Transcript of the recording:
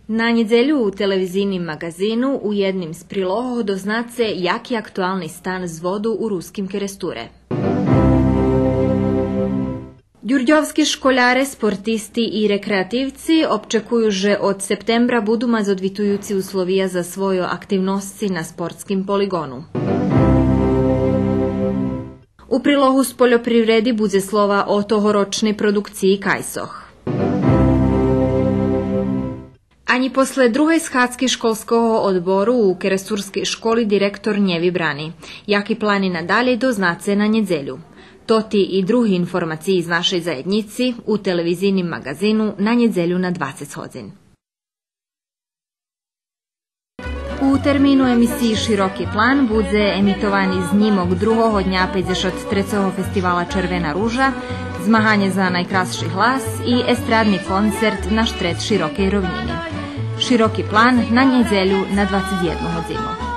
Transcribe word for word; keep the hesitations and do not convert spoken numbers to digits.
На нєдзелю у телевизийним маґазину у єдним з прилогох дознаце яки актуални стан з воду у Руским Керестуре. Дюрдьовски школяре, спортисти и рекреативци обчекую же од септембра буду мац одвитуюци условия за свойо активносци на спортским полиґону. У прилогу з польопривреди будзе слова о тогорочней продукциї кайсох. Анї после другей схадзки школского одбору у керестурскей школи директор нє вибрани. Яки плани надалєй дознаце на нєдзелю. Тоти и други информациї з нашей заєднїци у телевизийним маґазину на нєдзелю на двацец годзин. У термину емисиї Широки план будзе емитовани знїмок другого дня пейдзешат трецого фестивала Червена ружа, змаганє за найкрасши глас и естрадни концерт на штред широкей ровнїни. Широки план на нєдзелю на двацец єдну годзину.